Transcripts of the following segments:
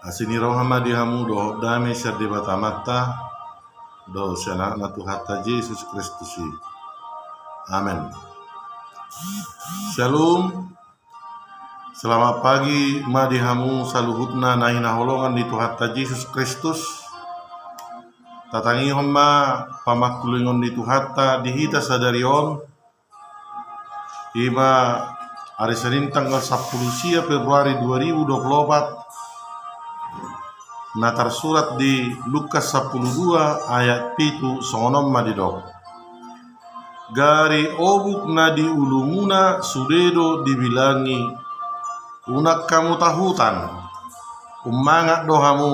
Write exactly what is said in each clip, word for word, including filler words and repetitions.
Asi ni roha ma di hamu dohot dame sian Debata Amanta dohot sian Anakna Tuhanta Jesus Kristus i. Amen. Shalom. Selamat pagi ma di hamu saluhutna na hinaholongan ni Tuhanta Jesus Kristus. Tatangihon ma pamangkulingon ni Tuhanta di hita sadari on. Ima ari Senin tanggal sampulu sia Februari dua ribu dua puluh opat, na tarsurat di Lukas sampulu dua ayat pitu, songon on ma didok: Gari obuk na di ulumuna sude do dibilangi, unang hamu tahutan, ummangat do hamu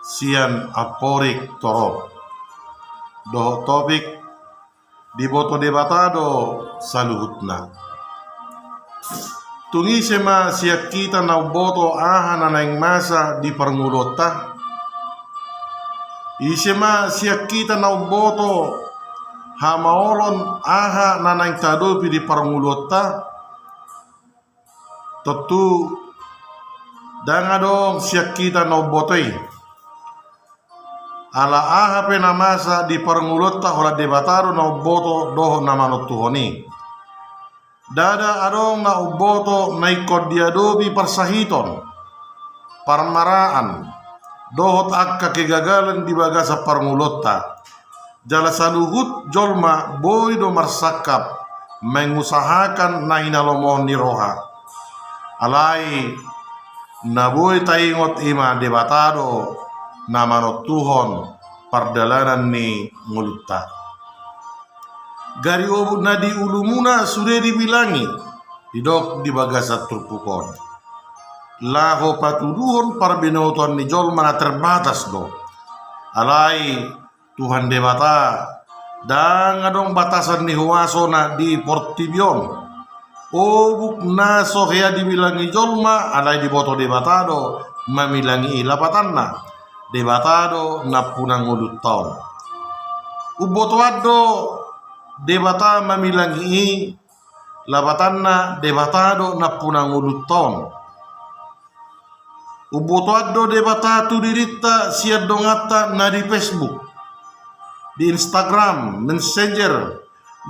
sian amporik torop. Dohot topik: Diboto Debata do saluhutna. Tung ise ma sian hita na umboto aha na naeng masa di parngoluonta? Ise ma sian hita na umboto hamaolon aha na naeng taadopi di parngoluonta? Tontu ndang adong sian hita na umboto i. Ala aha pe na masa di parngoluonta, holan Debata do na umboto dohot na manontuhon i. Ndada adong na umboto na ingkon diadopi parsahiton, parmaraan, dohot angka kegagalan di bagasan parngoluonta. Jala saluhut jolma boi do marsangkap, mengusahakan na hinalomohon ni roha. Alai na boi taingot ima Debata do na manontuhon pardalanan ni ngolunta. Gari obuk na di ulumuna sude dibilangi, didok di bagasan turpuk on. Laho patuduhon parbinotoan ni jolma na terbatas do. Alai Tuhan Debata, ndang adong batasan ni huasona di portibi on. Obuk na so hea dibilangi jolma, alai diboto Debata do mamilangi i, lapatanna Debata do nampuna ngolunta on. Umbotoan do Debata mamilangi i, lapatanna Debata do nampuna ngolunta on. Umbotoan do Debata tu dirinta sian donganta na di Facebook, di Instagram, Messenger,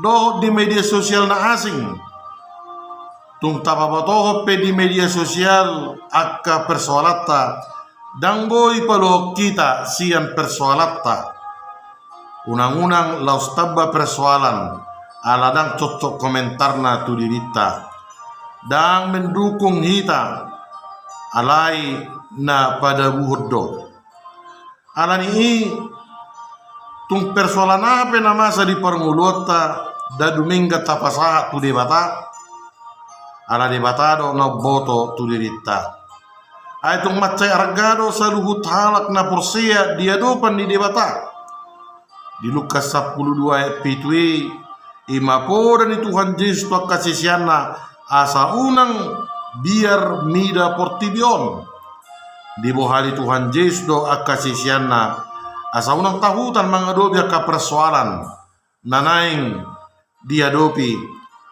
dohot di media sosial na asing. Tung tapabotohon pe di media sosial angka persoalanta, ndang boi paluahon hita sian persoalanta. Unang-unang laos tamba persoalan, ala ndang cocok komentarna tu dirinta. Ndang mendukung hita, alai na padabuhon do. Ala ni i, tung persoalan aha pe na masa di parngoluonta, nda dumenggan tapasahat tu Debata. Ala Debata do na umboto tu dirinta. Ai tung mansai arga do saluhut halak na porsea di adopan ni Debata. Di Lukas sampulu dua ayat pitu i, ima poda ni Tuhan Jesus tu angka siseanna, asa unang biar mida portibi on. Dibohali Tuhan Jesus do angka siseanna, asa unang tahutan mangadopi angka persoalan na naeng diadopi,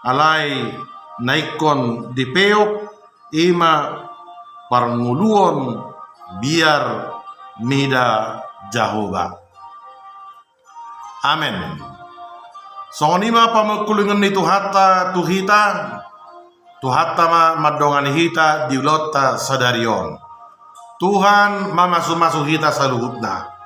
alai na ingkon dipeop ima parngoluon biar mida Jahowa. Amen. Songon i ma pamangkulingon ni Tuhanta tu hita, Tuhanta ma mandongani hita di ulaonta sadari on. Tuhan mamasu-masu hita saluhutna.